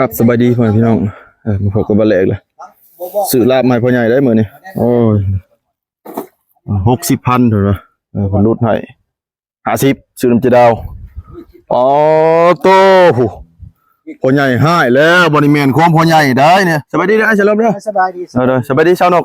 ຄັບ ສະບາຍດີພໍ່ແມ່ພີ່ນ້ອງ ເອີ ມາພົບກັບບ່າວແຫຼກແລ້ວ ຊື້ລາບມາໃຫ້ພໍ່ໃຫຍ່ໄດ້ມື້ນີ້ ໂອ້ຍ ຫົກສິບພັນເພິ່ນວ່າ ເອີ ເພິ່ນຫຼຸດໃຫ້ຫ້າສິບ ຊື້ນຳເຈດາວ ອໍ ໂຕ ຜູ້ ພໍ່ໃຫຍ່ຮ້າຍແລ້ວ ບໍ່ໄດ້ແມ່ນຄວາມພໍ່ໃຫຍ່ໄດ໋ນີ້ ສະບາຍດີເດີ ອ້າຍສະເຫຼີມເດີ ສະບາຍດີ ເອີ ເດີ ສະບາຍດີຊາວນົກ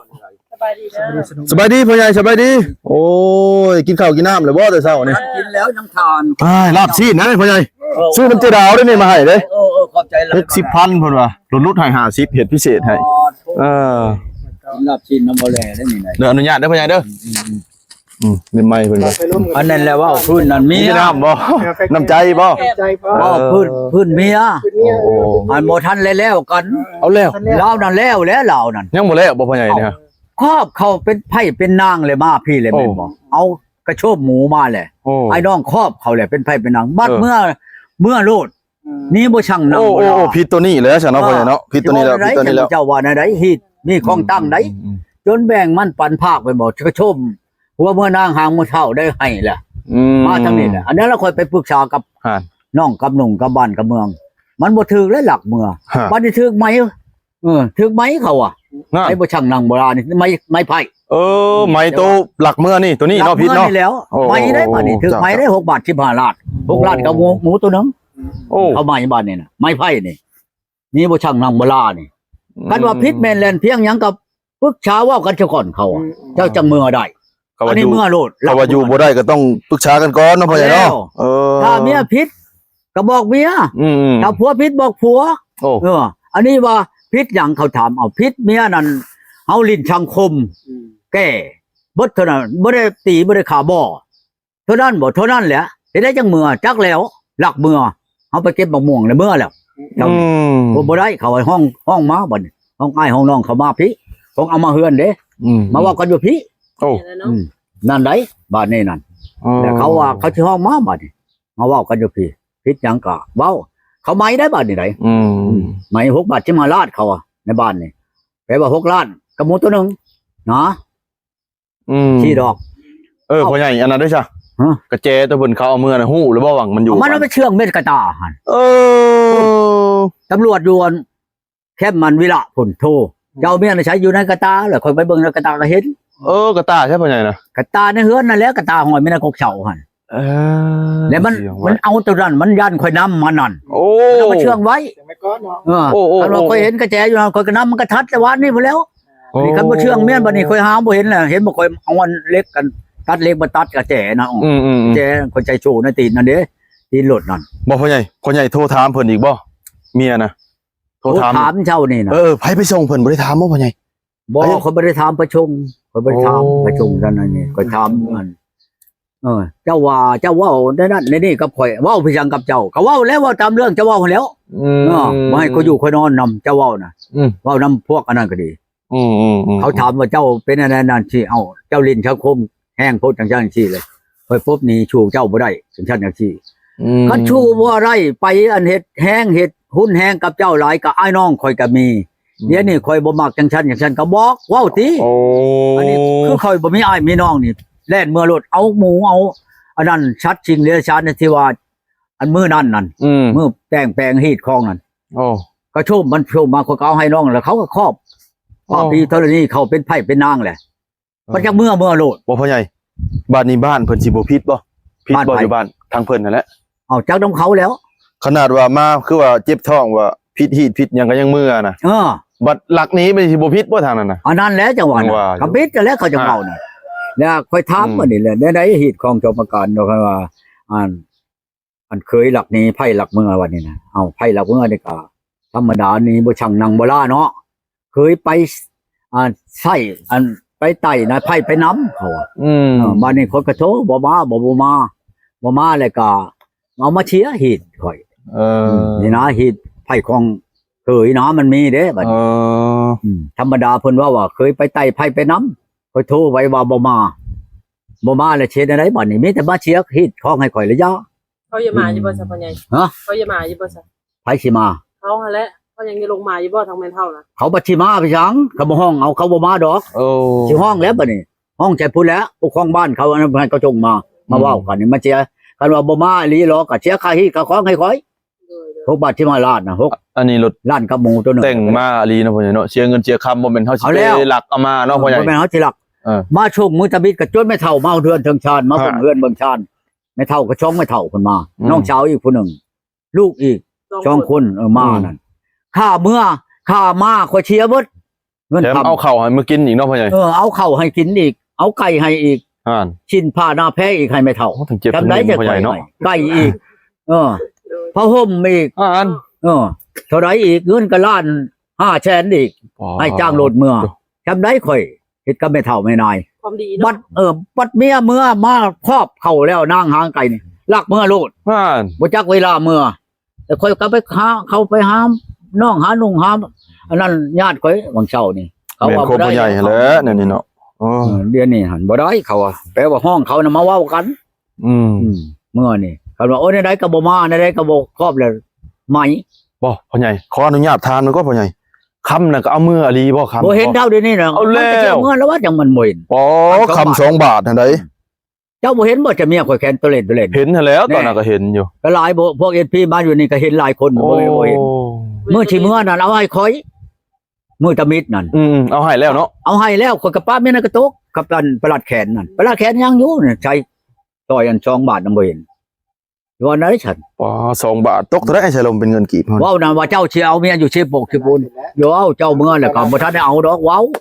ສະບາຍດີເດີ ສະບາຍດີພໍ່ໃຫຍ່ ສະບາຍດີ ໂອ້ຍ ກິນເຂົ້າກິນນ້ຳແລ້ວບໍ່ແຕ່ເຊົ້ານີ້ ກິນແລ້ວຍັງທານ ອ້າຍ ລາບຊີ້ນນະພໍ່ໃຫຍ່ ເອີ ຊື້ນຳເຈດາວເດ້ນີ້ມາໃຫ້ເດ້ ເອີ ເອີ ຂອບໃຈຫຼາຍ ຫົກສິບພັນເພິ່ນວ່າ ຫຼຸດໃຫ້ຫ້າສິບ ເຮັດພິເສດໃຫ້ ອໍ ເອີ ກິນລາບຊີ້ນນຳບໍ່ແລໄດ້ນີ້ນະ ເດີ ອະນຸຍາດເດີພໍ່ໃຫຍ່ເດີ ອືມ ອືມ ອືມ ເປັນໄມ້ເພິ່ນວ່າ ອັນນັ້ນແຫຼະເວົ້າພື້ນນັ້ນເມຍ ມີແຕ່ນ້ຳບໍ່ ນ້ຳໃຈບໍ່ ໃຈພໍ່ ເວົ້າພື້ນ ເອີ ພື້ນເມຍ ພື້ນເມຍ ໂອ້ ເອີ ອັນບໍ່ທັນໄດ້ແລ້ວກັນ ເອົາແລ້ວ ລາວນັ້ນແລ້ວແຫຼະ ລາວນັ້ນ ຍັງບໍ່ແລ້ວບໍ່ພໍ່ໃຫຍ່ນີ້ ຄອບເຂົາເປັນໄພເປັນນາງແລ້ວມາພີ້ແລ້ວ ໂອ້ ແມ່ນບໍ່ ເອົາກະໂຊບໝູມາແລ້ວ ໂອ້ ອ້າຍນ້ອງຄອບເຂົາແລ້ວເປັນໄພເປັນນາງ ບັດ ເອີ ເມື່ອ ເມື່ອໂລດ ອືມ ໜີບໍ່ຊັ່ງນັ່ງ ໂອ້ ບໍ່ລາ ໂອ້ ຜິດໂຕນີ້ແຫຼະຊັ້ນເນາະ ເອີ ພໍ່ໃຫຍ່ເນາະ ຜິດໂຕນີ້ແຫຼະ ຜິດໂຕນີ້ແຫຼະ ເຈົ້າວ່າແນວໃດ ຮີດມີຂອງຕັ້ງໃດ ອືມ ອືມ ຈົນແບ່ງມັນປັນພາກແມ່ນບໍ່ ກະໂຊບຫົວເມືອນາງຫາງມື້ເຊົ້າໄດ້ໃຫ້ແຫຼະ ອືມ ມາທາງນີ້ແຫຼະ ອັນນັ້ນລະຂ້ອຍໄປປຶກສາກັບ ຮະ ນ້ອງກັບໜຸ່ງກັບບ້ານກັບເມືອງ ມັນບໍ່ຖືກແລ້ວຫຼັກເມືອ ຮະ ບັດນີ້ຖືກໃໝ ເອີ ຖືກໄໝເຂົາວ່າ ນະ ໄໝບໍ່ຊັ່ງນັ່ງບໍ່ລານີ້ ໄໝ ໄໝໄພ ເອີ ອືມ ໄໝໂຕຫຼັກເມືອນີ້ ໂຕນີ້ເນາະ ຜິດເນາະ ຫຼັກເມືອນີ້ແລ້ວ ໂອ້ ໄໝໄດ້ ໂອ້ ບາດນີ້ ໂອ້ ຖືກໄໝໄດ້ ເຈົ້າ ຫົກບາດສິບຫ້າລ້ານ ຫົກລ້ານ ໂອ້ ກັບໝູ ໝູໂຕໜຶ່ງ ໂອ້ ເຂົາໄໝບາດນີ້ນະ ໄໝໄພນີ້ ມີບໍ່ຊັ່ງນັ່ງບໍ່ລານີ້ ອືມ ຄັນວ່າຜິດແມ່ນແລ່ນພຽງຫຍັງກໍປຶກສາເວົ້າກັນຊະກ່ອນເຂົາ ອືມ ເຈົ້າຈັ່ງເມືອໄດ້ ເຂົາວ່າ ອັນນີ້ຢູ່ ເມືອໂລດ ເຂົາວ່າຢູ່ບໍ່ໄດ້ກໍຕ້ອງປຶກສາກັນກ່ອນເນາະ ພໍ່ໃຫຍ່ເນາະ ແລ້ວ ເອີ ຖ້າເມຍຜິດ ກໍບອກເມຍ ອືມໆ ຖ້າຜົວຜິດບອກຜົວ ໂອ້ ເອີ ອັນນີ້ວ່າຜິດຫຍັງ ເຂົາຖາມ ເອົາ ຜິດເມຍນັ້ນ ເຮົາຫຼິ້ນສັງຄົມ ອືມ ແກ້ ເບິດເທົ່ານັ້ນ ບໍ່ໄດ້ຕີ ບໍ່ໄດ້ຂ້າບໍ່ ເທົ່ານັ້ນບໍ່ ເທົ່ານັ້ນແຫຼະ ເຮັດໄດ້ຈັ່ງເມືອ ຈັກແລ້ວ ລັກເມືອ ເຮົາໄປເກັບໝາກມ່ວງແລ້ວເມືອແລ້ວ ອືມ ບໍ່ ບໍ່ໄດ້ ເຂົາຫ້ອງ ຫ້ອງມາບັດນີ້ ຫ້ອງອ້າຍຫ້ອງນ້ອງເຂົາມາພີ້ ຫ້ອງເອົາມາເຮືອນເດ້ ອືມ ມາເວົ້າກັນຢູ່ພີ້ ໂອ້ ອືມ ນັ້ນໃດ໋ ບາດນີ້ນັ້ນ ອໍ ແລ້ວເຂົາວ່າເຂົາຊິຮ້ອງມາບາດນີ້ ມາເວົ້າກັນຢູ່ພີ້ ຜິດຫຍັງກໍເວົ້າ ເຂົາໄໝໄດ້ບາດນີ້ໃດ ອືມ ອືມ ໄໝຫົກບາດສິບຫ້າລ້ານເຂົາວ່າ ໃນບ້ານນີ້ ແປວ່າຫົກລ້ານກັບໝູໂຕໜຶ່ງນະ ອືມ ສີ່ດອກ ເອີ ເອົ້າ ພໍ່ໃຫຍ່ ອັນນັ້ນເດ້ຊະ ຮະ ກະແຈໂຕເພິ່ນເຂົາເອົາເມືອນະ ຮູ້ແລ້ວບໍ່ວ່າມັນຢູ່ ມັນເອົາໄປເຊື່ອງເມັດກະຕ່າຫັ້ນ ເອີ ຕຳຫຼວດຢູ່ອັນ ແຄມມັນວິລະພຸ້ນໂທ ອືມ ເຈົ້າເມຍນະໃຊ້ຢູ່ໃນກະຕ່າ ແລ້ວຂ້ອຍໄປເບິ່ງໃນກະຕ່າກໍເຫັນ ເອີ ກະຕ່າໃຊ້ພໍ່ໃຫຍ່ນະ ກະຕ່າໃນເຮືອນນັ້ນແຫຼະ ກະຕ່າຫ້ອຍມີໃນກົກເສົາຫັ້ນ ເອີ ແລ້ວມັນ ມັນເອົາໂຕນັ້ນ ມັນຢ້ານຂ້ອຍນຳມັນນັ້ນ ໂອ້ ມັນເອົາມາເຊື່ອງໄວ້ ເຊື່ອງໄວ້ກ່ອນເນາະ ເອີ ໂອ້ ຄັນວ່າຂ້ອຍເຫັນກະແຈຢູ່ຫັ້ນ ຂ້ອຍກໍນຳມັນກະທັດແຕ່ວານນີ້ພຸ້ນແລ້ວ ໂອ້ ນີ້ຄັນບໍ່ເຊື່ອງເມຍ ບັດນີ້ຂ້ອຍຫາບໍ່ເຫັນແລ້ວ ເຫັນບໍ່ ຂ້ອຍເອົາອັນເຫຼັກກັນ ຕັດເຫຼັກມາຕັດກະແຈນະ ອືມໆໆ ແຈຂ້ອຍໃສ່ໂສ້ໃນຕີນນັ້ນເດ້ ຕີນລົດນັ້ນ ບໍ່ ພໍ່ໃຫຍ່ ພໍ່ໃຫຍ່ໂທຖາມເພິ່ນອີກບໍ່ ເມຍນະ ໂທຖາມ ໂທຖາມເຈົ້ານີ້ນະ ເອີ ໃຜໄປສົ່ງເພິ່ນ ບໍ່ໄດ້ຖາມບໍ່ ພໍ່ໃຫຍ່ ບໍ່ ຂ້ອຍບໍ່ໄດ້ຖາມໄປສົ່ງ ຂ້ອຍບໍ່ໄດ້ຖາມ ໂອ້ ໄປສົ່ງນັ້ນອັນນີ້ ຂ້ອຍຖາມອັນ ເອີ ເຈົ້າວ່າ ເຈົ້າເວົ້າແນວນັ້ນແນວນີ້ກັບຂ້ອຍ ເວົ້າໄປຫຍັງກັບເຈົ້າ ກໍເວົ້າແລ້ວ ເວົ້າຕາມເລື່ອງເຈົ້າເວົ້າຫັ້ນແຫຼ້ວ ອືມ ເອີ ບໍ່ໃຫ້ຂ້ອຍຢູ່ຂ້ອຍນອນນຳ ເຈົ້າເວົ້ານະ ອືມ ເວົ້ານຳພວກອັນນັ້ນກໍດີ ອືມໆໆ ເຂົາຖາມວ່າເຈົ້າເປັນອັນນັ້ນອັນນັ້ນຊີ້ ເອົ້າ ເຈົ້າຫຼິ້ນສັງຄົມແຮງໂພດ ຈັ່ງຊັ້ນຈັ່ງຊີ້ເລີຍ ຂ້ອຍປົດໜີ້ຊູ້ເຈົ້າບໍ່ໄດ້ ຈັ່ງຊັ້ນຈັ່ງຊີ້ ອືມ ຄັນຊູ້ບໍ່ໄດ້ ໄປອັນເຮັດແຮງ ເຮັດຮຸນແຮງກັບເຈົ້າຫຼາຍ ກໍອ້າຍນ້ອງຂ້ອຍກໍມີ ອືມ ດຽວນີ້ຂ້ອຍບໍ່ມັກຈັ່ງຊັ້ນຈັ່ງຊັ້ນກໍບອກ ເວົ້າຕິ ໂອ້ ອັນນີ້ຄືຂ້ອຍບໍ່ມີອ້າຍມີນ້ອງນີ້ ແລ່ນເມືອໂລດ ເອົາໝູເອົາອັນນັ້ນ ສັດສິ່ງເດຍສານທີ່ວ່າ ອັນມື້ນັ້ນນັ້ນ ອືມ ມື້ແຕ່ງແປງຮີດຄອງນັ້ນ ໂອ້ ກໍໂຊມ ມັນໂຊມມາ ຂ້ອຍກໍເອົາໃຫ້ນ້ອງ ແລ້ວເຂົາກໍຄອບ ໂອ້ ພາພີທໍລະນີ ເຂົາເປັນໄພເປັນນາງແຫຼະ ເອີ ມັນຈັກເມືອ ເມືອໂລດ ບໍ່ ພໍ່ໃຫຍ່ ບາດນີ້ບ້ານເພິ່ນຊິບໍ່ຜິດບໍ່? ຜິດບໍ່? ຢູ່ບ້ານທາງເພິ່ນຫັ້ນແຫຼະ ເອົາ ຈັກນຳເຂົາແລ້ວ ຂະໜາດວ່າມາ ຄືວ່າເຈັບທ້ອງ ວ່າຜິດຮີດຜິດຫຍັງກໍຍັງເມືອນະ ເອີ ບັດລັກໜີໄປຊິບໍ່ຜິດບໍ່ທາງນັ້ນນະ? ອັນນັ້ນແຫຼະ ຈັ່ງວ່ານະ ກໍຜິດຫັ້ນແຫຼະ ເຂົາຈັ່ງເວົ້ານະ ແລ້ວຂ້ອຍຖາມ ອືມ ບັດນີ້ແຫຼະ ແນວໃດ ຮີດຄອງຈອມປະການ ເນາະ ຄັນວ່າ ອັນ ອັນເຂີຍລັກໜີ ໃພ້ລັກເມືອ ວ່ານີ້ນະ ເອົ້າ ໃພ້ລັກເມືອນີ້ກໍທຳມະດາ ໜີບໍ່ຊັ່ງນັ່ງບໍ່ລາເນາະ ເຂີຍໄປ ອ່າ ໃຊ້ ອັນ ໄປໄຕ້ນະ ໃພ້ໄປນຳ ເຂົາວ່າ ອືມ ເອີ ບາດນີ້ຂ້ອຍກໍໂທ ບໍ່ມາ ບໍ່ ບໍ່ມາ ບໍ່ມາ ແລ້ວກໍເອົາມາເຊຍຮີດຂ້ອຍ ເອີ ອືມ ນີ້ນະ ຮີດໃພ້ຂອງເຂີຍນະ ມັນມີເດ້ ບາດນີ້ ເອີ ອືມ ທຳມະດາເພິ່ນເວົ້າວ່າ ເຂີຍໄປໄຕ້ ໃພ້ໄປນຳ ຂ້ອຍໂທໄວ້ວ່າບໍ່ມາ ບໍ່ມາແລ້ວຊິເຮັດແນວໃດ ບາດນີ້ມີແຕ່ມາເຊຍຮີດຂອງໃຫ້ຂ້ອຍລະຢ່າ ເຂົາຢ່າມາຢູ່ບໍ່ຊະພໍ່ໃຫຍ່? ຮະ? ເຂົາຢ່າມາຢູ່ບໍ່ຊະ? ໃຜຊິມາ? ເຂົາຫັ້ນແຫຼະ ເຂົາຍັງຈະລົງມາຢູ່ບໍ່ທາງແມ່ນເຖົ້ານະ? ເຂົາບັດຊິມາໄປຫຍັງ? ເຂົາບໍ່ຮ້ອງເອົາ ເຂົາບໍ່ມາດອກ ໂອ້ ຊິຮ້ອງແລ້ວບັດນີ້ ຮ້ອງໃສ່ພຸ້ນແຫຼະ ຜູ້ຄອງບ້ານເຂົາ ອັນນັ້ນໃຫ້ເຂົາສົ່ງມາ ອືມ ມາເວົ້າກັນນີ້ ມາເສຍ ຄັນວ່າບໍ່ມາອີ່ຫຼີຫຼອກ ກໍເສຍຄ່າຮີດຄ່າຂອງໃຫ້ຂ້ອຍ ໂດຍ ຫົກບາດສິບຫ້າລ້ານນະ ຫົກ ອັນນີ້ລົດ ລ້ານກັບໝູໂຕໜຶ່ງ ແຕ່ງມາອີ່ຫຼີເນາະພໍ່ໃຫຍ່ເນາະ ເສຍເງິນເສຍຄຳ ບໍ່ແມ່ນເຮົາຊິໄປລັກເອົາມາເນາະພໍ່ໃຫຍ່ ບໍ່ແມ່ນເຮົາຊິລັກ ເອີ ມາສົ່ງມື້ຕາບິດກໍຈົນແມ່ເຖົ້າມາເຮືອນເທິງຊານ ມາເບິ່ງເຮືອນເບິ່ງຊານ ແມ່ເຖົ້າກໍສອງແມ່ເຖົ້າພຸ້ນມາ ອືມ ນ້ອງສາວອີກຜູ້ໜຶ່ງ ລູກອີກສອງຄົນ ເອີ ມານັ້ນ ຄ່າເມືອ ຄ່າມາຂ້ອຍເສຍເບິດ ເງິນຄຳ ແຖມເອົາເຂົ້າໃຫ້ມື້ກິນອີກເນາະພໍ່ໃຫຍ່ ເອີ ເອົາເຂົ້າໃຫ້ກິນອີກ ເອົາໄກ່ໃຫ້ອີກ ຊີ້ນຜ້າໜ້າແພອີກໃຫ້ແມ່ເຖົ້າ ໂອ້ ທັງເຈັບທັງເຈັບພໍ່ໃຫຍ່ເນາະ ໄກ່ອີກ ເອີ ຜ້າຫົ່ມອີກ ເອີ ເທົ່າໃດອີກ ເງິນກໍລ້ານຫ້າແສນອີກ ອໍ ໃຫ້ຈ້າງລົດເມືອ ໂອ້ ຈຳໄດ້ຂ້ອຍເຮັດກັບແມ່ເຖົ້າແມ່ນາຍ ຄວາມດີເນາະ ບັດ ເອີ ບັດເມຍເມືອມາຄອບເຂົ້າແລ້ວນາງຫາງໄກ່ນີ້ ລັກເມືອໂລດ ບໍ່ຈັກເວລາເມືອ ແຕ່ຂ້ອຍກໍໄປຫາ ເຂົ້າໄປຫານ້ອງ ຫານຸ່ງ ຫາ ອັນນັ້ນຍາດຂ້ອຍຫວ່າງເຊົ້ານີ້ ເຂົາວ່າບໍ່ໄດ້ ແມ່ນຄວາມຜູ້ໃຫຍ່ຫັ້ນແຫຼະ ແນວນີ້ເນາະ ເອີ ດຽວນີ້ຫັ້ນບໍ່ໄດ້ ເຂົາວ່າ ແປວ່າຮ້ອງເຂົານະມາເວົ້າກັນ ອືມ ອືມ ເມື່ອນີ້ ເຂົາວ່າ ໂອ້ຍ ແນວໃດກໍບໍ່ມາ ແນວໃດກໍບໍ່ຄອບ ແລ້ວໄໝ ບໍ່ ພໍ່ໃຫຍ່ ຂໍອະນຸຍາດຖາມໜ່ອຍກໍພໍ່ໃຫຍ່ ຄຳນະກໍເອົາເມືອອີ່ຫຼີບໍ່ ຄຳ ບໍ່ເຫັນເທົ່າດຽວນີ້ນະ ເອົາແລ້ວ ມັນກໍຊິເອົາເມືອແລ້ວວ່າ ຈັ່ງມັນບໍ່ເຫັນ ອໍ ຄຳສອງບາດຫັ້ນໃດ ເຈົ້າບໍ່ເຫັນບໍ່ ເຈົ້າເມຍຂ້ອຍແຂນໂຕເລັດໂຕເລັດ ເຫັນຫັ້ນແຫຼ້ວ ແນ່ ຕອນນັ້ນກໍເຫັນຢູ່ ກໍຫຼາຍ ພວກ ພວກເອັຟຊີມາຢູ່ນີ້ກໍເຫັນຫຼາຍຄົນ ໂອ້ ບໍ່ແມ່ນບໍ່ເຫັນ ມື້ທີ່ເມືອນັ້ນເອົາໃຫ້ຂ້ອຍ ມື້ຕະມິດນັ້ນ ອືມ ເອົາໃຫ້ແລ້ວເນາະ ເອົາໃຫ້ແລ້ວ ຂ້ອຍກໍປະເມຍນັ້ນກໍຕົກ ກັບອັນປະຫຼັດແຂນນັ້ນ ປະຫຼັດແຂນຍັງຢູ່ໃສ່ ຕ່ອຍອັນສອງບາດນຳບໍ່ເຫັນ ວ່າໄດ້ຊັ້ນ ປາ ສອງບາດ ຕົກເທົ່າໃດ ໃຫ້ລມເປັນເງິນກີບເຮົາ ເວົ້ານັ້ນວ່າເຈົ້າຊິເອົາເມຍຢູ່ເຊໂປກເຊໂປນ ເວົ້າເຈົ້າເມືອແລ້ວກໍບໍ່ທັນໄດ້ເອົາດອກ ເວົ້າ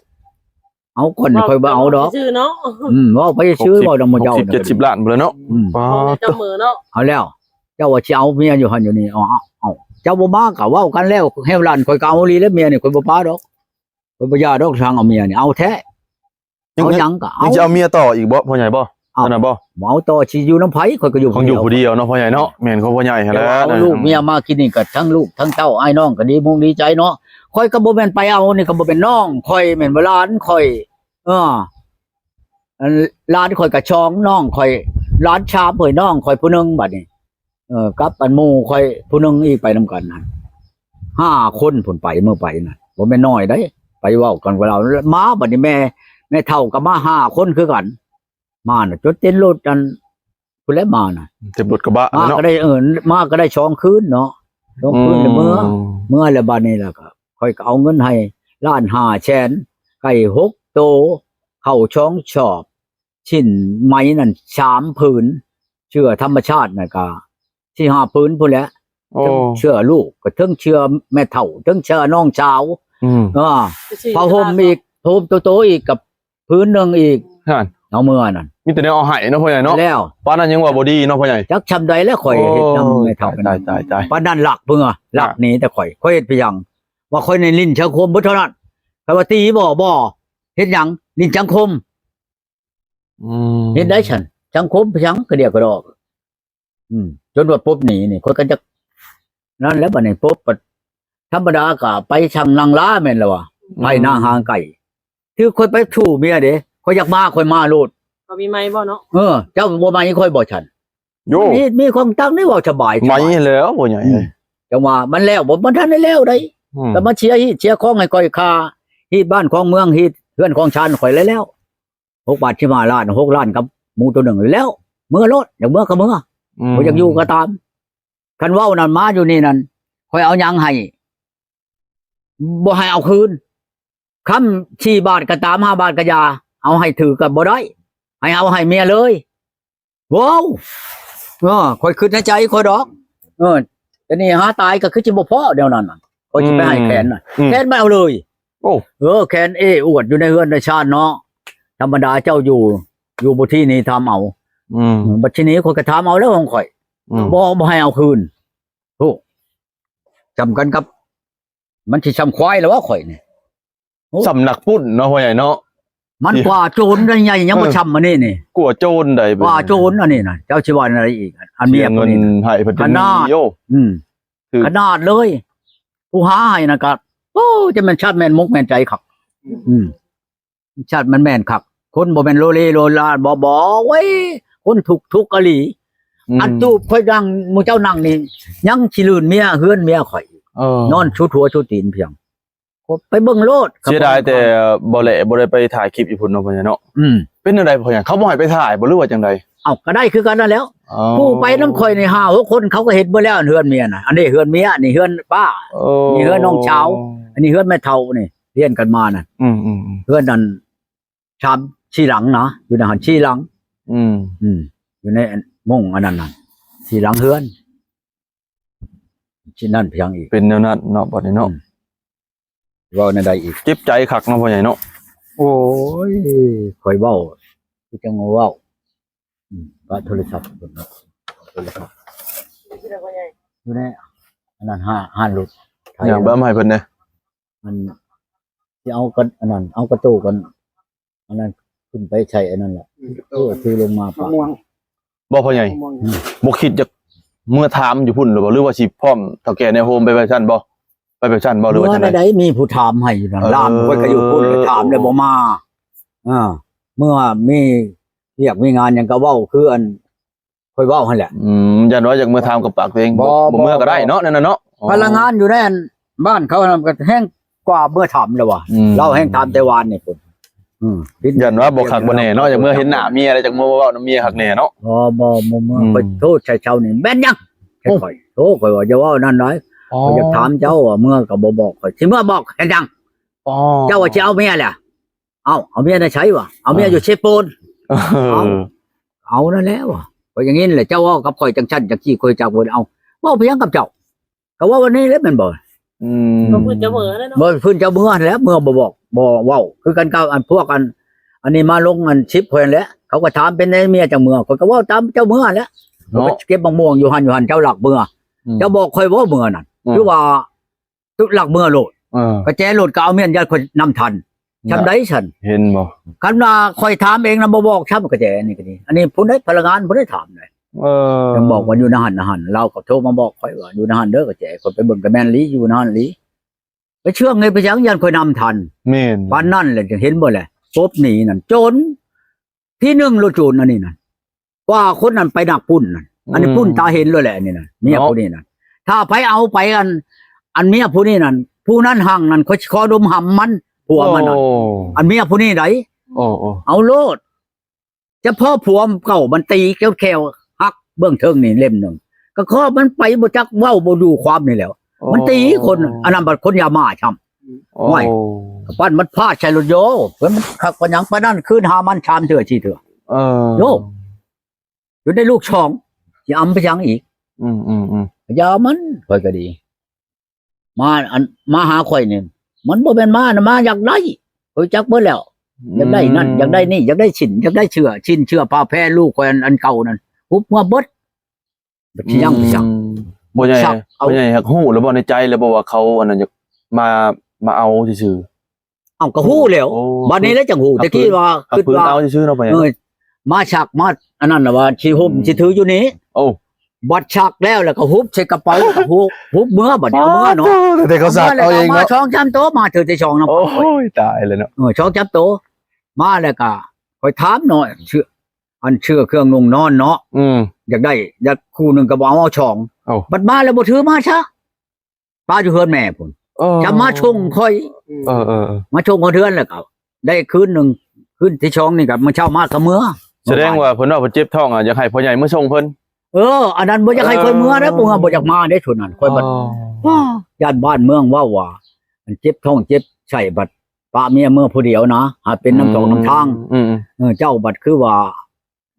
ເອົາກ່ອນ ຂ້ອຍບໍ່ເອົາດອກ ເວົ້າໄປຊື່ເນາະ ອືມ ເວົ້າໄປຊື່ ເວົ້ານຳໝູ່ເຈົ້າ ຫົກສິບ ເຈັດສິບລ້ານພຸ້ນແຫຼະເນາະ ອືມ ປາ ເຈົ້າເມີເນາະ ເອົາແລ້ວ ເຈົ້າວ່າຊິເອົາເມຍຢູ່ຫັ້ນຢູ່ນີ້ ເອົາ ເອົາ ເຈົ້າບໍ່ມາກໍເວົ້າກັນແລ້ວ ແຮວລ້ານຂ້ອຍກໍເອົາອີ່ຫຼີແລ້ວ ເມຍນີ້ຂ້ອຍບໍ່ປະດອກ ຂ້ອຍບໍ່ຢ່າດອກ ທາງເອົາເມຍນີ້ ເອົາແທ້ ຍັງ ເອົາຫຍັງກໍເອົາ ຍັງຊິເອົາເມຍຕໍ່ອີກບໍ່ ພໍ່ໃຫຍ່ບໍ່ ເອົາ ນັ້ນນະບໍ່ ບໍ່ເອົາຕໍ່ ຊິຢູ່ນຳໃຜ ຂ້ອຍກໍຢູ່ ຄົງຢູ່ຜູ້ດຽວ ຜູ້ດຽວເນາະ ພໍ່ໃຫຍ່ເນາະ ແມ່ນຂອງພໍ່ໃຫຍ່ຫັ້ນແຫຼະ ເອົາລູກເມຍມາກິນນີ້ກໍທັງລູກທັງເຕົ້າ ອ້າຍນ້ອງກໍດີມຸກດີໃຈເນາະ ຂ້ອຍກໍບໍ່ແມ່ນໄປເອົາ ນີ້ກໍບໍ່ແມ່ນນ້ອງຂ້ອຍ ແມ່ນວ່າຫຼານຂ້ອຍ ເອີ ອັນຫຼານຂ້ອຍກໍສອງ ນ້ອງຂ້ອຍຫຼານສາມ ເອີຍ ນ້ອງຂ້ອຍຜູ້ໜຶ່ງ ບັດນີ້ ເອີ ກັບອັນໝູ່ຂ້ອຍຜູ້ໜຶ່ງອີກໄປນຳກັນຫັ້ນ ຫ້າຄົນພຸ້ນໄປ ມື້ໄປນັ້ນ ບໍ່ແມ່ນນ້ອຍໃດ ໄປເວົ້າກັນກັບລາວ ມາບັດນີ້ແມ່ ແມ່ເຖົ້າກໍມາຫ້າຄົນຄືກັນ ມານະ ຈົນເຕັມລົດອັນ ພຸ້ນແຫຼະມານະ ເຕັມລົດກະບະ ມາເນາະ ກໍໄດ້ ເອີ ມາກໍໄດ້ສອງຄືນເນາະ ສອງຄືນແລ້ວເມືອ ອືມ ເມືອແລ້ວບັດນີ້ແລ້ວກໍ ຂ້ອຍກໍເອົາເງິນໃຫ້ລ້ານຫ້າແສນ ໄກ່ຫົກໂຕ ເຂົ້າສອງຊອບ ຊີ້ນໄໝນັ້ນສາມຜືນ ເສື້ອທຳມະຊາດນັ້ນກໍສີ່ຫ້າຜືນພຸ້ນແຫຼະ ໂອ້ ເຖິງເສື້ອລູກ ກໍເຖິງເສື້ອແມ່ເຖົ້າ ເຖິງເສື້ອນ້ອງສາວ ອືມ ເອີ ຜ້າຫົ່ມອີກ ຜ້າຫົ່ມໂຕໆອີກ ກັບຜືນໜຶ່ງອີກ ຫັ້ນ ເອົາເມືອນັ້ນ ມີແຕ່ແນວເອົາໃຫ້ເນາະພໍ່ໃຫຍ່ເນາະ ແລ້ວ ປານນັ້ນຍັງວ່າບໍ່ດີເນາະພໍ່ໃຫຍ່ ຈັກຊ່ຳໃດແລ້ວ ຂ້ອຍເຮັດນຳແມ່ເຖົ້າ ໂອ້ຍ ຕາຍໆໆ ປານນັ້ນລັກເມືອ ລັກໜີແຕ່ຂ້ອຍ ຂ້ອຍເຮັດໄປຫຍັງ ວ່າຂ້ອຍໃນຫຼິ້ນສັງຄົມເບິດເທົ່ານັ້ນ ຂ້ອຍວ່າຕີບໍ່ ບໍ່ ເຮັດຫຍັງ ຫຼິ້ນສັງຄົມ ອືມ ເຮັດໄດ້ຊັ້ນ ສັງຄົມໄປຫຍັງກະດຽກກະດອກ ອືມ ຈົນວ່າປົບໜີນີ້ ຂ້ອຍກໍຈັກ ນັ້ນແຫຼະ ບັດນີ້ປົບ ທຳມະດາກໍໄປສັ່ງນັ່ງລາແມ່ນແລ້ວວ່າ ອືມ ໄປນາງຫາງໄກ່ ຄືຂ້ອຍໄປຖູເມຍເດ້ ຂ້ອຍຢາກມາ ຂ້ອຍມາໂລດ ເຂົາມີໄມບໍ່ເນາະ ເອີ ເຈົ້າບໍ່ໄມຂ້ອຍບໍ່ຊັ້ນ ໂຍ ມີ ມີຂອງຕັ້ງນີ້ເວົ້າສະບາຍ ໄມແລ້ວພໍ່ໃຫຍ່ ອືມ ຈັ່ງວ່າມັນແລ້ວບໍ່ ມັນທັນໄດ້ແລ້ວໃດ ອືມ ກໍມາເສຍຮີດເສຍຄອງໃຫ້ຂ້ອຍ ຄ່າຮີດບ້ານຂອງເມືອງ ຮີດເຮືອນຂອງຊານຂ້ອຍແລ້ວ ຫົກບາດສິບຫ້າລ້ານ ຫົກລ້ານກັບໝູໂຕໜຶ່ງແລ້ວ ເມືອໂລດ ຢາກເມືອກໍເມືອ ອືມ ບໍ່ຢາກຢູ່ກໍຕາມ ຄັນເວົ້ານັ້ນມາຢູ່ນີ້ນັ້ນ ຂ້ອຍເອົາຫຍັງໃຫ້ ບໍ່ໃຫ້ເອົາຄືນ ຄຳສີ່ບາດກໍຕາມ ຫ້າບາດກໍຢ່າ ເອົາໃຫ້ຖືກກໍບໍ່ໄດ້ ໃຫ້ເອົາໃຫ້ເມຍເລີຍ ວ້າວ ເອີ ຂ້ອຍຄິດໃນໃຈຂ້ອຍດອກ ເອີ ແຕ່ນີ້ຫາຕາຍກໍຄືຊິບໍ່ພໍແນວນັ້ນນະ ຂ້ອຍຊິໄປໃຫ້ແຂນນະ ອືມ ແຂນມັນເອົາເລີຍ ໂອ້ ເອີ ແຂນເອ້ອວດຢູ່ໃນເຮືອນໃນຊານເນາະ ທຳມະດາເຈົ້າຢູ່ ຢູ່ບໍ່ທີ່ນີ້ທຳເອົາ ອືມ ເອີ ບັດທີນີ້ຂ້ອຍກໍຖາມເອົາແລ້ວຂອງຂ້ອຍ ອືມ ບໍ່ ບໍ່ໃຫ້ເອົາຄືນ ໂອ້ ຊ່ຳກັນກັບ ມັນຊິຊ່ຳຄວາຍແລ້ວວະຂ້ອຍນີ້ ໂອ້ ຊ່ຳນັກປຸ້ນເນາະ ພໍ່ໃຫຍ່ເນາະ ມັນກວ່າໂຈນໃຫຍ່ ຍັງບໍ່ ເອີ ຊ່ຳອັນນີ້ນີ້ ກວ່າໂຈນໃດ໋ ກວ່າໂຈນອັນນີ້ນະ ເຈົ້າຊິວ່າແນວໃດອີກ ອັນເມຍຜູ້ນີ້ນະ ໃຫ້ເພິ່ນ ຂະໜາດ ໂອ້ ອືມ ຄື ຂະໜາດເລີຍ ຜູ້ຫາໃຫ້ນະກະ ໂອ້ ຈະແມ່ນຊາດແມ່ນມົກແມ່ນໃຈຄັກ ອືມ ອືມ ຊາດມັນແມ່ນຄັກ ຄົນບໍ່ແມ່ນໂລເລໂລລາ ບໍ່ ບໍ່ ໂອ້ຍ ຄົນທຸກ ທຸກອີ່ຫຼີ ອືມ ອັນຕູບຂ້ອຍນັ່ງ ໝູ່ເຈົ້ານັ່ງນີ້ ຍັງຂີ້ລື່ນເມຍ ເຮືອນເມຍຂ້ອຍ ເອີ ນອນຊຸດຫົວຊຸດຕີນພຽງ ໄປເບິ່ງໂລດ ເສຍດາຍແຕ່ບໍ່ແຫຼະ ບໍ່ໄດ້ໄປຖ່າຍຄລິບຢູ່ພຸ້ນເນາະ ພໍ່ໃຫຍ່ເນາະ ອືມ ເປັນແນວໃດພໍ່ໃຫຍ່ ເຂົາບໍ່ໃຫ້ໄປຖ່າຍບໍ່ ຫຼືວ່າຈັ່ງໃດ ເອົ້າ ກໍໄດ້ຄືກັນນັ້ນແຫຼ້ວ. ເອົ້າ ຜູ້ໄປນຳຂ້ອຍນີ້ຫ້າຫົກຄົນ ເຂົາກໍເຮັດເບິດແລ້ວ ເຮືອນເມຍນະ. ອັນນີ້ເຮືອນເມຍ ອັນນີ້ເຮືອນປ້າ ອໍ ນີ້ເຮືອນນ້ອງສາວ ອັນນີ້ເຮືອນແມ່ເຖົ້ານີ້ ຮຽນກັນມານະ. ອືມໆໆ ເຮືອນນັ້ນ ສາມສີ່ຫຼັງນະ ຢູ່ໃນຫັ້ນສີ່ຫຼັງ. ອືມ ອືມ ຢູ່ໃນອັນມຸງອັນນັ້ນນະ ສີ່ຫຼັງເຮືອນ. ຊິນັ້ນພຽງອີກ ເປັນແນວນັ້ນເນາະ ບັດນີ້ເນາະ. ອືມ ເວົ້າແນວໃດອີກ? ເຈັບໃຈຄັກເນາະ ພໍ່ໃຫຍ່ເນາະ. ໂອ້ຍ ຂ້ອຍເວົ້າຄືຈັ່ງເວົ້າ ອືມ ປະໂທລະສັບເພິ່ນເນາະ ໂທລະສັບຢູ່ໃນອັນນັ້ນ ຮ້ານ ຮ້ານລົດໄຖ ຢ່າງ ເອົາມາໃຫ້ເພິ່ນແດ່. ອັນ ຊິເອົາກັນ ອັນນັ້ນ ເອົາກະໂຕກັນ ອັນນັ້ນຂຶ້ນໄປໃສ່ອັນນັ້ນແຫຼະ. ອືມ ເອີ ຖືລົງມາປະ ບໍ່ ພໍ່ໃຫຍ່ ອືມ ບໍ່ຄິດຈະເມືອຖາມຢູ່ພຸ້ນຫຼືບໍ່ ຫຼືວ່າຊິພ້ອມເຖົ້າແກ່ໃນໂຮມໄປແບບຊັ້ນບໍ່? ໄປແບບຊັ້ນບໍ່ ຫຼືວ່າຈັ່ງໃດ? ເມື່ອໃດມີຜູ້ຖາມໃຫ້ຢູ່ນັ້ນ ເອີ ຫຼານຂ້ອຍກໍຢູ່ພຸ້ນ ໄປຖາມແລ້ວບໍ່ມາ. ເອີ ເມື່ອມີວຽກມີງານຫຍັງກໍເວົ້າຄືອັນ ຂ້ອຍເວົ້າຫັ້ນແຫຼະ. ອືມ ຢ້ານວ່າຢາກເມືອຖາມກັບປາກຕົວເອງ ບໍ່ ບໍ່ ບໍ່ເມືອກໍໄດ້ເນາະ ແນວນັ້ນເນາະ. ອໍ ພະນັກງານຢູ່ໃນບ້ານເຂົານັ້ນກໍແຮ່ງກວ່າເມືອຖາມແລ້ວວ່າ. ອືມ ລາວແຮ່ງຖາມແຕ່ວານນີ້ພຸ້ນ. ອືມ ຢ້ານວ່າບໍ່ຄັກບໍ່ແນ່ເນາະ ຢາກເມືອເຫັນໜ້າເມຍແລ້ວ ຈັກເມືອເວົ້ານຳເມຍຄັກແນ່ເນາະ. ບໍ່ ບໍ່ ບໍ່ເມືອ. ອືມ ຂ້ອຍໂທດໃສ່ເຈົ້ານີ້ແມ່ນຫຍັງ? ຂ້ອຍໂທດ ຂ້ອຍວ່າຢ່າເວົ້ານັ້ນຫຼາຍ. ອໍ ຂ້ອຍຢາກຖາມເຈົ້າວ່າ ເມືອກໍບໍ່ບອກຂ້ອຍ ຊິເມືອບອກເຮັດຫຍັງ? ອໍ ເຈົ້າວ່າຊິເອົາເມຍແຫຼະ. ເອົ້າ ເອົາເມຍໃນໃສວະ? ເອົາເມຍຢູ່ເຊໂປນ. ເອີ ເອົາ ເອົານັ້ນແຫຼະວະ. ຂ້ອຍຢ່າງນີ້ແຫຼະ ເຈົ້າເວົ້າກັບຂ້ອຍຈັ່ງຊັ້ນຈັ່ງຊີ້ ຂ້ອຍຈັກບໍ່ໄດ້ເອົາ. ເວົ້າໄປຫຍັງກັບເຈົ້າ? ກໍເວົ້າອັນນີ້ແຫຼະແມ່ນບໍ່? ອືມ ບໍ່ພື້ນເຈົ້າເມືອຫັ້ນແຫຼະ ເມືອບໍ່ບອກ ບໍ່ເວົ້າ. ຄືກັນກັບອັນພວກອັນ ອັນນີ້ມາລົງອັນຄລິບຂ້ອຍຫັ້ນແຫຼະ ເຂົາກໍຖາມເປັນໃດເມຍຈັ່ງເມືອ ຂ້ອຍກໍເວົ້າຕາມເຈົ້າເມືອຫັ້ນແຫຼະ. ເນາະ ຂ້ອຍໄປເກັບໝາກມ່ວງຢູ່ຫັ້ນຢູ່ຫັ້ນ ເຈົ້າລັກເມືອ. ອືມ ເຈົ້າບອກຂ້ອຍບໍ່ເມືອນັ້ນ? ອືມ ຄືວ່າ ຕຸລັກເມືອໂລດ. ເອີ ກະແຈໂລດກໍເອົາເມຍ ຢ້ານຂ້ອຍນຳທັນ. ນະ ຊ່ຳໃດຊັ້ນ ເຫັນບໍ່? ຄັນວ່າຂ້ອຍຖາມເອງນະ ບໍ່ບອກຊ້ຳ ກະແຈນີ້ກໍດີ. ອັນນີ້ຜູ້ໃດ ພະນັກງານຜູ້ໃດຖາມໄດ. ເອີ ຍັງບອກວ່າຢູ່ໃນຫັ້ນ ໃນຫັ້ນ ລາວກໍໂທມາບອກຂ້ອຍວ່າຢູ່ໃນຫັ້ນເດີ ກະແຈ. ຂ້ອຍໄປເບິ່ງກໍແມ່ນອີ່ຫຼີ ຢູ່ໃນຫັ້ນອີ່ຫຼີ. ໄປເຊື່ອງໃຫ້ໄປຫຍັງ ຢ້ານຂ້ອຍນຳທັນ. ແມ່ນ ປານນັ້ນແຫຼະ ຈະເຫັນບໍ່ແຫຼະ ປົບໜີນັ້ນ ໂຈນ ທີໜຶ່ງໂລດໂຈນອັນນີ້ນະ ກວ່າຄົນນັ້ນໄປນັກປຸ້ນນັ້ນ. ອັນນີ້ ອືມ ປຸ້ນຕາເຫັນໂລດແຫຼະ ອັນນີ້ນະ ເມຍ ເນາະ ຜູ້ນີ້ນະ. ຖ້າໃຜເອົາໄປອັນ ອັນເມຍຜູ້ນີ້ນັ້ນ ຜູ້ນັ້ນຮັ່ງນັ້ນ ຂ້ອຍຊິຂໍດົມຫຳມັນ ຜົວມັນນັ້ນ. ໂອ້ ອັນເມຍຜູ້ນີ້ໃດ. ໂອ້ ໂອ້ ເອົາໂລດ. ຈະພໍ້ຜົວເກົ່າມັນຕີແຂ້ວຫັກເບື້ອງເທິງນີ້ເຫຼັ້ມໜຶ່ງ ກໍຂໍມັນໄປ ບໍ່ຈັກເວົ້າບໍ່ຢູ່ຄວາມນີ້ແຫຼ້ວ. ໂອ້ ມັນຕີຄົນ ອັນນັ້ນບັດຄົນຢາມາຊ້ຳ. ໂອ້ ຫ້ວຍ ກໍປັ່ນມັນພາດໃສ່ລົດໂຍ ເພິ່ນມັນຄັກປານຫຍັງປານນັ້ນ ຄືນຫາມັນສາມເທື່ອສີ່ເທື່ອ. ເອີ ໂຍ ຈົນໄດ້ລູກສອງ ຊິອຳໄປຫຍັງອີກ? ອືມໆໆ ຢ່າມັນ ຂ້ອຍກໍດີ ມາ ອັນ ມາຫາຂ້ອຍນີ້ ມັນບໍ່ແມ່ນມານະ ມາຢາກໄດ້ ຂ້ອຍຈັກເບິດແລ້ວ. ຢາກໄດ້ນັ້ນ ອືມ ຢາກໄດ້ນີ້ ຢາກໄດ້ສິນ ຢາກໄດ້ເຊື່ອ ສິນເຊື່ອຜ້າແພລູກຂ້ອຍອັນ ອັນເກົ່ານັ້ນ ຮຸບເມືອເບິດ. ບັດຊິຍັງໄປສັກ ອືມ ພໍ່ໃຫຍ່ ສັກເອົາ ພໍ່ໃຫຍ່ຫາກຮູ້ແລ້ວບໍ່ ໃນໃຈແລ້ວບໍ່ວ່າເຂົາອັນນັ້ນຢາກມາ ມາເອົາຊື່ໆ? ເອົ້າ ກໍຮູ້ແລ້ວ ໂອ້ ບັດນີ້ແຫຼະຈັ່ງຮູ້. ຕະກີ້ວ່າຄິດວ່າເອົາຊື່ໆເນາະ ພໍ່ໃຫຍ່. ເອີ ມາສັກມາອັນນັ້ນນະ ວ່າຊິຫົ່ມ ອືມ ຊິຖືຢູ່ນີ້. ໂອ້ ບັດສັກແລ້ວ ແລ້ວກໍຮຸບໃສ່ກະເປົາ ແລ້ວກໍຮຸບ ຮຸບເມືອ. ບັດນີ້ເອົາເມືອເນາະ ແຕ່ເຂົາສັກເອົາເອງເນາະ ມາສອງສາມໂຕ ມາເທື່ອທີສອງນຳ. ໂອ້ຍ ຕາຍແລ້ວເນາະ. ເອີ ສອງສາມໂຕ ມາແລ້ວກໍຂ້ອຍຖາມເນາະ ເຊື່ອ ອັນເຊື່ອເຄື່ອງນຸ່ງນອນເນາະ. ອືມ ຢາກໄດ້ ຢາກຄູ່ໜຶ່ງກໍບໍ່ເອົາ ເອົາສອງ. ເອົ້າ ບັດມາແລ້ວບໍ່ຖືມາຊະ ປະຢູ່ເຮືອນແມ່ພຸ້ນ. ເອີ ຈະມາສົ່ງຂ້ອຍ. ເອີໆໆ ມາສົ່ງຮອດເຮືອນ ແລ້ວກໍໄດ້ຄືນໜຶ່ງ ຄືນທີສອງນີ້ກໍມື້ເຊົ້າມາກໍເມືອ. ສະແດງວ່າເພິ່ນວ່າເພິ່ນເຈັບທ້ອງ ອະ ຢາກໃຫ້ພໍ່ໃຫຍ່ມາສົ່ງເພິ່ນ. ເອີ ອັນນັ້ນບໍ່ຢາກໃຫ້ຂ້ອຍເມືອເດ້ ເອີ ພວກເຮົາບໍ່ຢາກມາເດ້ ຊຸດນັ້ນ. ຂ້ອຍບັດ ອໍ ຢ້ານບ້ານເມືອງເວົ້າວ່າ ອັນເຈັບທ້ອງເຈັບໄສ້ ບັດປະເມຍເມືອຜູ້ດຽວນະ ຫາເປັນນຳສອງນຳທາງ. ອືມ ເອີ ເຈົ້າບັດຄືວ່າ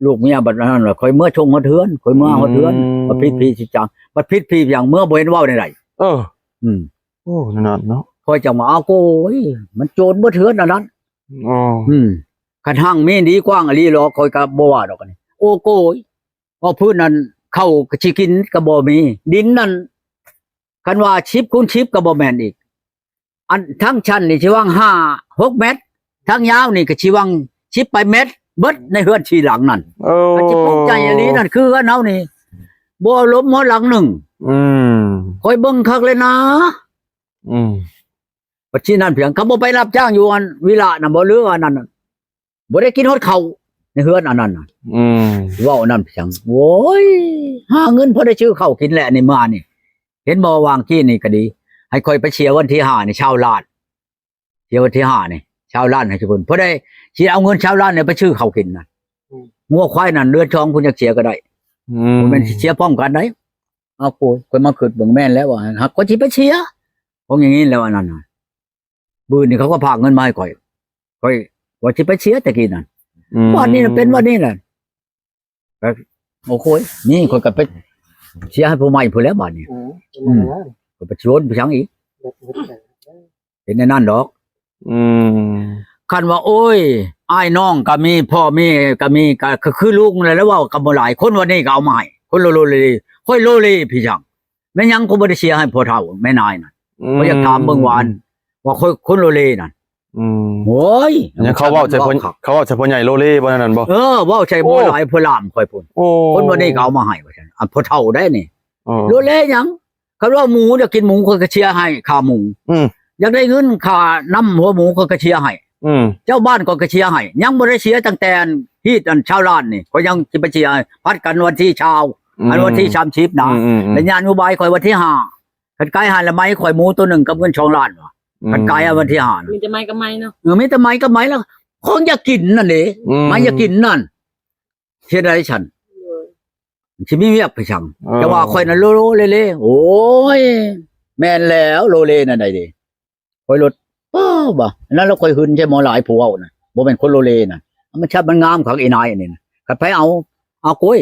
ລູກເມຍບັດອັນນັ້ນ ຂ້ອຍເມືອສົ່ງຮອດເຮືອນ ຂ້ອຍເມືອຮອດເຮືອນ. ອືມ ບັດຜິດຜີຜິດຈັງ ບັດຜິດຜີຜິດຫຍັງ ເມືອບໍ່ເຫັນເວົ້າແນວໃດ. ເອີ ອືມ ໂອ້ ນັ້ນເນາະ ຂ້ອຍຈັ່ງວ່າ ເອົາໂກຍ ມັນໂຈນເບິດເຮືອນອັນນັ້ນ. ອໍ ອືມ ຄັນຮັ່ງມີດີກວ້າງອີ່ຫຼີຫຼອກ ຂ້ອຍກໍບໍ່ວ່າດອກ. ອັນນີ້ ໂອ້ໂກຍ ເວົ້າພື້ນນັ້ນ ເຂົ້າກໍຊິກິນກໍບໍ່ມີ ດິນນັ້ນ ຄັນວ່າສິບຄູນສິບກໍບໍ່ແມ່ນອີກ. ອັນທາງຊັນນີ້ຊິຫວ່າງຫ້າຫົກແມັດ ທາງຍາວນີ້ກໍຊິຫວ່າງສິບປາຍແມັດ ເບິດໃນເຮືອນສີ່ຫຼັງນັ້ນ. ເອີ ອັນຊິປຸກໃຫຍ່ອີ່ຫຼີນັ້ນ ຄືເຮືອນເຮົານີ້ ບໍ່ລົມຫົວຫຼັງໜຶ່ງ. ອືມ ຂ້ອຍເບິ່ງຄັກເລີຍນະ. ອືມ ບັດຊິນັ້ນພຽງ ເຂົາບໍ່ໄປຮັບຈ້າງຢູ່ອັນວິລະນະບໍ່ ຫຼືວ່ານັ້ນນະ ບໍ່ໄດ້ກິນຮອດເຂົ້າໃນເຮືອນອັນນັ້ນນະ. ອືມ ເວົ້າອັນນັ້ນພຽງ ໂອ້ຍ ຫາເງິນພໍໄດ້ຊື້ເຂົ້າກິນແຫຼະ ອັນນີ້ມານີ້. ເຫັນບໍ່ ຫວ່າງກີ້ນີ້ກໍດີ ໃຫ້ຂ້ອຍໄປເສຍວັນທີຫ້ານີ້ຊາວລ້ານ ເສຍວັນທີຫ້ານີ້ຊາວລ້ານໃຫ້ເພິ່ນ ພໍໄດ້ຊິເອົາເງິນຊາວລ້ານນີ້ໄປຊື້ເຂົ້າກິນນະ. ອືມ ງົວຄວາຍນັ້ນເດືອນສອງພຸ້ນຈັກເສຍກໍໄດ້. ອືມ ບໍ່ແມ່ນຊິເສຍພ້ອມກັນໃດ. ເອົາໂກຍ ຂ້ອຍມາຄິດເບິ່ງແມ່ນແລ້ວວ່າ ຫາກຂ້ອຍຊິໄປເສຍ ຂອງຢ່າງນີ້ແລ້ວ ອັນນັ້ນນະ ບືນນີ້ເຂົາກໍພາກເງິນມາໃຫ້ຂ້ອຍ ຂ້ອຍວ່າຊິໄປເສຍແຕ່ກີ້ນັ້ນ. ອືມ ບາດນີ້ນະເປັນບາດນີ້ແຫຼະ ກໍ ໂອ້ໂຫຍ ນີ້ຂ້ອຍກໍໄປເສຍໃຫ້ຜູ້ໃໝ່ພຸ້ນແຫຼະບາດນີ້. ອືມ ອືມ ກໍໄປຊວນໄປຫຍັງອີກ ເຮັດແນວນັ້ນດອກ. ອືມ ຄັນວ່າ ໂອ້ຍ ອ້າຍນ້ອງກໍມີ ພໍ່ແມ່ກໍມີ ກໍ ກໍຄືລຸງນັ້ນແຫຼະ ເວົ້າກັບບໍ່ຫຼາຍ ຄົນວັນນີ້ກໍເອົາມາໃຫ້ ຄົນໂລເລ ຂ້ອຍໂລເລພີ່ຊ່າງ ແມ່ນຫຍັງຂ້ອຍບໍ່ໄດ້ເສຍໃຫ້ພໍ່ເຖົ້າແມ່ນາຍນັ້ນ. ອືມ ຂ້ອຍຢາກຖາມເບິ່ງວ່າ ອັນ ວ່າຂ້ອຍຄົນໂລເລນັ້ນ. ອືມ ໂອ້ຍ ຍັງເຂົາເວົ້າໃສ່ພໍ່ ເຂົາເວົ້າໃສ່ພໍ່ໃຫຍ່ໂລເລບໍ່ນັ້ນບໍ່? ເອີ ເວົ້າໃສ່ບໍ່ຫຼາຍ ໂອ້ ພໍ່ຫຼາມຂ້ອຍພຸ້ນ. ໂອ້ ຄົນວັນນີ້ກໍເອົາມາໃຫ້ວ່າຊັ້ນ ອັນພໍ່ເຖົ້າໄດ້ນີ້. ເອີ ໂລເລຫຍັງ? ຄັນວ່າໝູ ຢາກກິນໝູ ຂ້ອຍກໍເຊຍໃຫ້ຄ່າໝູ. ອືມ ຢາກໄດ້ເງິນຄ່ານ້ຳຫົວໝູ ຂ້ອຍກໍເຊຍໃຫ້. ອືມ ເຈົ້າບ້ານຂ້ອຍກໍເຊຍໃຫ້ ຍັງບໍ່ໄດ້ເສຍຕັ້ງແຕ່ຮີດອັນຊາວລ້ານນີ້ ຂ້ອຍຍັງຊິໄປເຊຍໃຫ້ ພັດກັນວັນທີຊາວ. ອືມ ອັນວັນທີສາມສິບນະ ອືມໆໆ ແລ້ວຍານໂຍບາຍຂ້ອຍວັນທີຫ້າ ຄັນກາຍຫັ້ນລະໄມ້ຂ້ອຍໝູໂຕໜຶ່ງກັບເງິນສອງລ້ານວ່າ ອືມ ຄັນກາຍເອົາວັນທີຫ້ານະ ມີແຕ່ໄມ້ກັບໄມ້ເນາະ. ເອີ ມີແຕ່ໄມ້ກັບໄມ້ ແລ້ວຂອງຢາກກິນນັ້ນເດ້. ອືມ ໄມ້ຢາກກິນນັ້ນ ເຮັດໄດ້ຊັ້ນ ໂດຍ ຊິມີວຽກໄປຫຍັງ? ເອີ ແຕ່ວ່າຂ້ອຍນັ້ນໂລເລ ໂອ້ຍ ແມ່ນແລ້ວ ໂລເລນັ້ນໃດເດ້ ຂ້ອຍລົດ ອ້າ ບໍ່ ອັນນັ້ນລະຂ້ອຍຫຶງໃສ່ໝໍຫຼາຍຜູ້ເວົ້ານະ ບໍ່ແມ່ນຄົນໂລເລນະ ມັນຊັບມັນງາມຄັກອີນາຍອັນນີ້ນະ ຄັນໃຜເອົາ ເອົາໂກຍ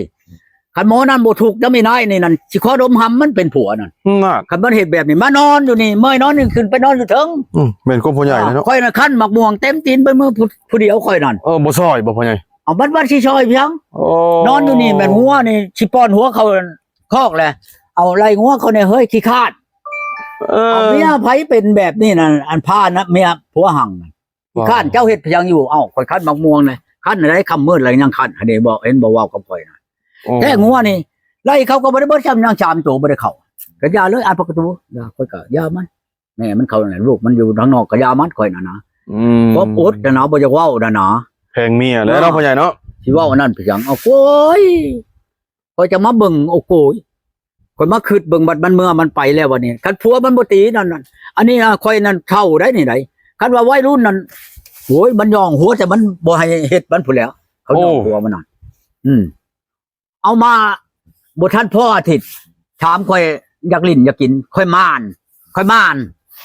ຄັນໝໍນັ້ນບໍ່ທຸກນຳອີນາຍນີ້ນັ້ນ ຊິຂໍດົມຫຳມັນເປັນຜົວນັ້ນ. ນະ ຄັນມັນເຮັດແບບນີ້ ມານອນຢູ່ນີ້ ເມື່ອຍນອນນີ້ ຂຶ້ນໄປນອນຢູ່ເທິງ. ອືມ ແມ່ນຄວາມພໍ່ໃຫຍ່ເນາະ. ຂ້ອຍນັ້ນຄັນໝາກມ່ວງເຕັມຕີນໄປມື້ຜູ້ ຜູ້ດຽວຂ້ອຍນັ້ນ. ເອີ ບໍ່ຊ່ອຍບໍ່ພໍ່ໃຫຍ່? ເອົາ ມັນ ມັນຊິຊ່ອຍພຽງ. ໂອ້ ນອນຢູ່ນີ້ແມ່ນງົວນີ້ຊິປ້ອນຫົວເຂົ້າຄອກແຫຼະ ເອົາໄລ່ງົວເຂົ້າແດ່ເຮີ້ຍ ຂີ້ຄ້ານ. ເອີ ເອົາ ເມຍໃຜເປັນແບບນີ້ນະ ອັນພານະເມຍຜົວຫັ່ງ ຂີ້ຄ້ານ ເຈົ້າເຮັດພຽງຢູ່. ເອົ້າ ຂ້ອຍຄັນໝາກມ່ວງນະ ຄັນໄດ້ຄ່ຳມືດແລ້ວຍັງຄັນ ຫັ້ນເດ້ ບໍ່ເຫັນບໍ່ເວົ້າກັບຂ້ອຍນະ. ໂອ້ ແທ້ງົວນີ້ໄລ່ເຂົາກໍບໍ່ໄດ້ເບິດຊ້ຳ ຍັງສາມໂຕບໍ່ໄດ້ເຂົ້າ ກໍຢ່າເລີຍ ອັດປະຕູ ຢ່າ ຂ້ອຍກໍຢ່າມັນ ແມ່ມັນເຂົ້ານັ້ນ ລູກມັນຢູ່ທາງນອກກໍຢ່າມັນ ຂ້ອຍນັ້ນນະ. ອືມ ຄວາມອົດນະນະ ບໍ່ຢາກເວົ້ານະນະ ແພງເມຍແລ້ວເນາະ ພໍ່ໃຫຍ່ເນາະ ຊິເວົ້າອັນນັ້ນໄປຫຍັງ? ເອົາໂກຍ ຂ້ອຍຈະມາເບິ່ງ ໂອ້ໂກຍ ຂ້ອຍມາຄິດເບິ່ງ ບັດມັນເມືອມັນໄປແລ້ວບັດນີ້ ຄັນຜົວມັນບໍ່ຕີນັ້ນ ອັນນີ້ນະ ຂ້ອຍນັ້ນເຖົ້າໄດ໋ນີ້ໄດ໋ ຄັນວ່າໄວລຸ້ນນັ້ນ ໂອ້ຍ ມັນຍ້ອງຫົວ ແຕ່ມັນບໍ່ໃຫ້ເຮັດມັນພຸ້ນແຫຼ້ວ ເຂົາຍ້ອງ ໂອ້ ຜົວມັນນັ້ນ. ອືມ ເອົາມາບໍ່ທັນພໍອາທິດ ຖາມຂ້ອຍ ຢາກຫຼິ້ນຢາກກິນ ຂ້ອຍມານ ຂ້ອຍມານ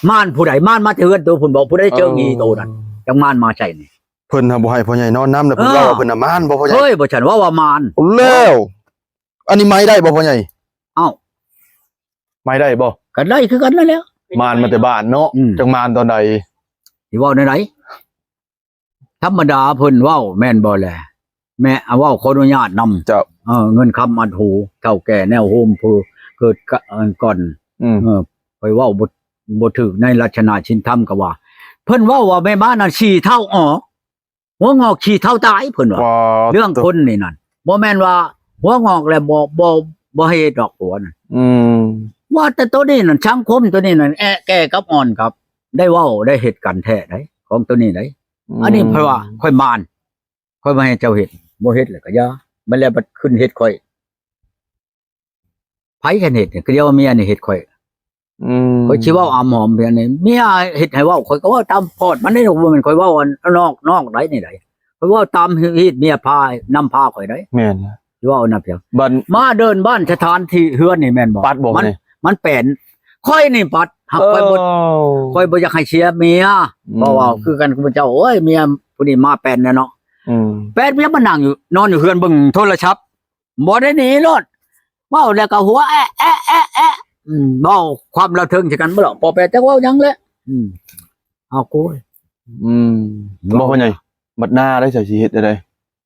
ມານຜູ້ໃດ? ມານມາແຕ່ເຮືອນໂຕພຸ້ນບໍ? ຜູ້ໃດເຈີງີໂຕນັ້ນ ເອີ ຈັ່ງມານມາໃສ່ນີ້. ເພິ່ນຫາບໍ່ໃຫ້ພໍ່ໃຫຍ່ນອນນຳ ແລ້ວເພິ່ນ ເອີ ເວົ້າວ່າເພິ່ນນະມານບໍພໍ່ໃຫຍ່? ເຮີ້ຍ ບໍ່ຊັ້ນ ເວົ້າວ່າມານ. ໂອ້ ແລ້ວ ອັນນີ້ໄມ້ໄດ້ບໍ່ພໍ່ໃຫຍ່? ເອົ້າ ໄມ້ໄດ້ບໍ່? ກໍໄດ້ຄືກັນນັ້ນແຫຼະ ມານມາແຕ່ບ້ານເນາະ. ອືມ ຈັກມານຕອນໃດ? ຊິເວົ້າແນວໃດ? ທຳມະດາເພິ່ນເວົ້າແມ່ນບໍ່ແລະ? ແມ່ເວົ້າຂໍອະນຸຍາດນຳ ເຈົ້າ ເອີ ເງິນຄຳອັດຫູ ເຖົ້າແກ່ແນວໂຮມຜູ້ເກີດກະ ເອີ ກ່ອນ. ອືມ ເອີ ຂ້ອຍເວົ້າບໍ່ ບໍ່ຖືກໃນລັກສະນະສິນທຳກໍວ່າ ເພິ່ນເວົ້າວ່າແມ່ບ້ານນັ້ນຂີ້ເທົ້າອອກ ຫົວງອກຂີ້ເທົ້າຕາຍ ເພິ່ນວ່າ. ປາດ ເລື່ອງຄົນນີ້ນັ້ນ ບໍ່ແມ່ນວ່າຫົວງອກແລ້ວບໍ່ ບໍ່ ບໍ່ເຮັດດອກຜົວນັ້ນ. ອືມ ວ່າແຕ່ໂຕນີ້ນັ້ນ ສັງຄົມໂຕນີ້ນັ້ນ ແອະແກ່ກັບອ່ອນກັບ ໄດ້ເວົ້າໄດ້ເຮັດກັນແທ້ໃດ ຂອງໂຕນີ້ໃດ. ອືມ ອັນນີ້ເພາະວ່າຂ້ອຍມານ ຂ້ອຍບໍ່ໃຫ້ເຈົ້າເຮັດ ບໍ່ເຮັດແລ້ວກໍຢ່າ ບັດແລ້ວບັດຂຶ້ນເຮັດຂ້ອຍ ໃຜຄັນເຮັດ ກໍຢ່າວ່າເມຍນີ້ເຮັດຂ້ອຍ. ອືມ ຂ້ອຍຊິເວົ້າອຳຫອມພຽງນີ້ ເມຍເຮັດໃຫ້ເວົ້າ ຂ້ອຍກໍເວົ້າຕາມພອດມັນເດ້ ບໍ່ແມ່ນຂ້ອຍເວົ້າອັນນອກ ນອກໃດນີ້ໃດ ຂ້ອຍເວົ້າຕາມຮີດເມຍພານຳພາຂ້ອຍໃດ. ແມ່ນ ຊິເວົ້ານຳພຽງ ບັດ ມາເດີ່ນບ້ານສະຖານທີ່ເຮືອນນີ້ແມ່ນບໍ່? ປັດບໍ່? ມັນ ມັນແປນ ຂ້ອຍນີ້ປັດ ຫາກຂ້ອຍບໍ່ ເອີ ຂ້ອຍບໍ່ຢາກໃຫ້ເສຍເມຍ. ອືມ ເພາະວ່າຄືກັນກັບເຈົ້າ ໂອ້ຍ ເມຍຜູ້ນີ້ມາແປນແລ້ວເນາະ. ອືມ ແປນເມຍມານັ່ງຢູ່ ນອນຢູ່ເຮືອນເບິ່ງໂທລະສັບ ບໍ່ໄດ້ໜີໂລດ ເວົ້າແລ້ວກໍຫົວແອະແອະແອະແອະ. ອືມ ເວົ້າຄວາມລະເທິງໃສ່ກັນບໍ່ລະ ພໍ່ແປຈັກເວົ້າຫຍັງແຫຼະ. ອືມ ເອົາໂກຍ. ອືມ ບໍ່ພໍ່ໃຫຍ່ ບັດນາໄດ້ໃສ ຊິເຮັດແນວໃດ?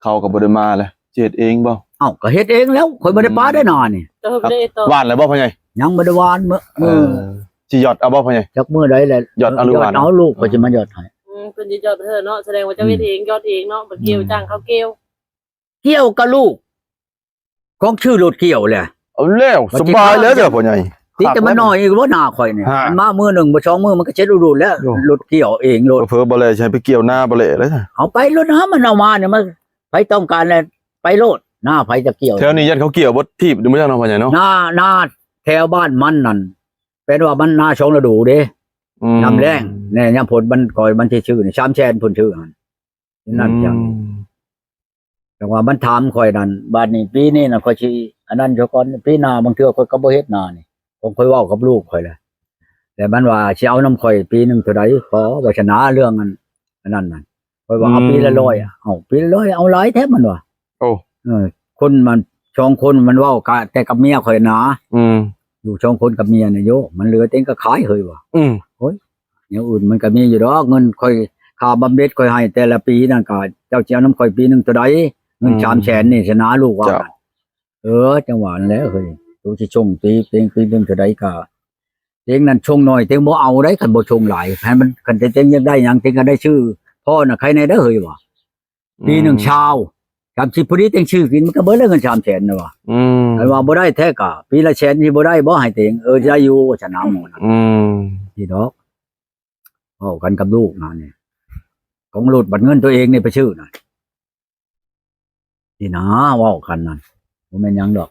ເຂົາກໍບໍ່ໄດ້ມາແລ້ວ ຊິເຮັດເອງບໍ່? ເອົ້າ ກໍເຮັດເອງແລ້ວ ຂ້ອຍບໍ່ໄດ້ປາໄດ້ນານີ້. ເຈົ້າບໍ່ໄດ້ເຮັດຕໍ່ ຫວ່ານແລ້ວບໍ່ພໍ່ໃຫຍ່? ຍັງບໍ່ໄດ້ຫວ່ານ ມື້ ເອີ ມື້ ຊິຢອດເອົາບໍ່ພໍ່ໃຫຍ່? ຈັກມື້ໃດແຫຼະ ຢອດເອົາ ຫຼືຫວ່ານເອົາ? ລູກຂ້ອຍຊິມາຢອດໃຫ້. ອືມ ເພິ່ນຊິຢອດເພິ່ນເນາະ ສະແດງວ່າເຈົ້າເຮັດເອງ ຢອດເອງເນາະ ບັດກ່ຽວຈ້າງເຂົາກ່ຽວ. ກ່ຽວກັບລູກ ຂອງຊື່ລົດກ່ຽວແຫຼະ. ເອົາແລ້ວ ສະບາຍແລ້ວເດີພໍ່ໃຫຍ່ ຕິດແຕ່ມັນໜ້ອຍອີກບໍ່ໜ້າຂ້ອຍນີ້. ມັນມາມື້ໜຶ່ງບໍ່ສອງມື້ ມັນກໍເຊັດອຸດົນແລ້ວ ລົດກ່ຽວເອງໂລດ. ເຜີບໍ່ແລຊິໃຫ້ໄປກ່ຽວນາບໍ່ແລແລ້ວ ເອົາໄປໂລດນາ ມັນເອົາມານີ້ ມັນ ໃຜຕ້ອງການແລ້ວໄປໂລດ ນາໃຜຈະກ່ຽວ. ແຖວນີ້ຢ້ານເຂົາກ່ຽວເບິດທີບຢູ່ບໍ່ຈັກເນາະພໍ່ໃຫຍ່ເນາະ. ນາ ນາແຖວບ້ານມັນນັ້ນ ແປນວ່າມັນນາສອງລະດູເດ້. ອືມ ຍາມແລ້ງແນ່ ຍາມຝົນມັນ ຂ້ອຍມັນຊິຊື້ນີ້ ສາມແສນ ເພິ່ນຊື້ຫັ້ນ ນັ້ນຈັ່ງ. ອືມ ຈັ່ງວ່າມັນຖາມຂ້ອຍນັ້ນ ບາດນີ້ປີນີ້ນະ ຂ້ອຍຊິອັນນັ້ນຊະກ່ອນ ປີໜ້າບາງເທື່ອຂ້ອຍກໍບໍ່ເຮັດນານີ້ ຂອງຂ້ອຍເວົ້າກັບລູກຂ້ອຍແຫຼະ ແລ້ວມັນວ່າຊິເອົານຳຂ້ອຍປີໜຶ່ງເທົ່າໃດ ຂໍວາສະໜາເລື່ອງອັນ ອັນນັ້ນນັ້ນ ຂ້ອຍວ່າເອົາ ອືມ ປີລະຮ້ອຍ ເອົາປີລະຮ້ອຍ ເອົາຫຼາຍແທ້ ມັນວ່າ ໂອ້ ເອີ ຄົນມັນ ສອງຄົນມັນເວົ້າກະແຕ່ກັບເມຍຂ້ອຍນາ ອືມ ຢູ່ສອງຄົນກັບເມຍນະໂຍ ມັນເຫຼືອເຕັງກໍຂາຍເຮີ້ຍວ່າ ອືມ ໂອ້ຍ ແນວອື່ນມັນກໍມີຢູ່ດອກ ເງິນຂ້ອຍ ຄ່າບຳເບັດຂ້ອຍໃຫ້ແຕ່ລະປີນັ້ນ ກໍເຈົ້າຊິເອົານຳຂ້ອຍປີໜຶ່ງເທົ່າໃດ ເງິນ ອືມ ສາມແສນນີ້ຊະນາ ລູກວ່າ ເຈົ້າ ເອີ ຈັ່ງຫວະນັ້ນແຫຼະເຮີ້ຍ ໂຕຊິສົ່ງຕີເຕັງປີໜຶ່ງເທົ່າໃດກໍ ເຕັງນັ້ນສົ່ງໜ້ອຍ ເຕັງບໍ່ເອົາໄດ໋ ຄັນບໍ່ສົ່ງຫຼາຍ ໃຫ້ມັນ ຄັນແຕ່ເຕັງຢາກໄດ້ຫຍັງ ເຕັງກໍໄດ້ຊື້ພໍນະ ໃຄແນ່ເດີເຮີ້ຍວ່າ ອືມ ປີໜຶ່ງຊາວ ສາມສິບ ພໍດີເຕັງຊື້ກິນ ມັນກໍເບິດແລ້ວເງິນສາມແສນນະວ່າ ອືມ ຄັນວ່າບໍ່ໄດ້ແທ້ກໍປີລະແສນ ຊິບໍ່ໄດ້ບໍ່ໃຫ້ເຕັງ ເອີ ໄດ້ຢູ່ ວ່າຊັ້ນນະໝໍນະ ອືມ ນີ້ດອກ ເວົ້າກັນກັບລູກນະນີ້ ຂອງລົດບັດເງິນຕົວເອງນີ້ໄປຊື້ນະ ນີ້ນະ ເວົ້າກັນນັ້ນ ບໍ່ແມ່ນຫຍັງດອກ